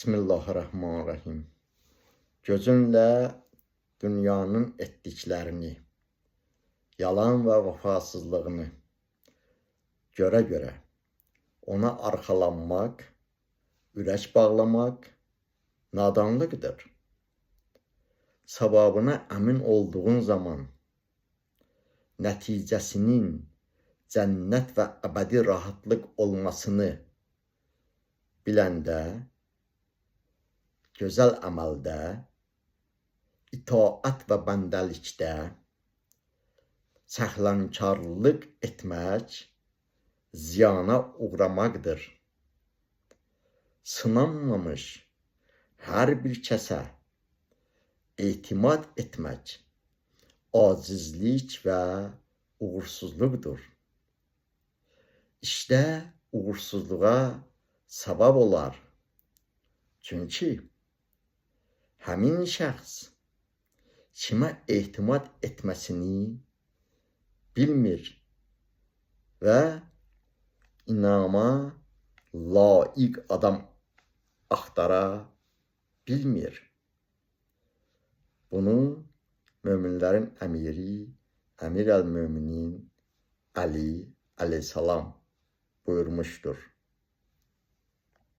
Bismillahirrahmanirrahim. Gözünlə dünyanın etdiklərini, yalan və vəfasızlığını görə-görə ona arxalanmaq, ürək bağlamaq nadanlıqdır. Savabına əmin olduğun zaman nəticəsinin cənnət və əbədi rahatlıq olmasını biləndə, gözəl əməldə, itaat və bəndəlikdə səhlənkarlıq etmək ziyana uğramaqdır. Sınanmamış hər bir kəsə etimad etmək acizlik və uğursuzluqdur. İşte uğursuzluğa səbəb olar. Çünki həmin şəxs kimə etimad etməsini bilmir və inama layiq adam axtara bilmir. Bunu möminlərin əmiri, Əmir əl-Möminin Əli əleyhissalam buyurmuşdur.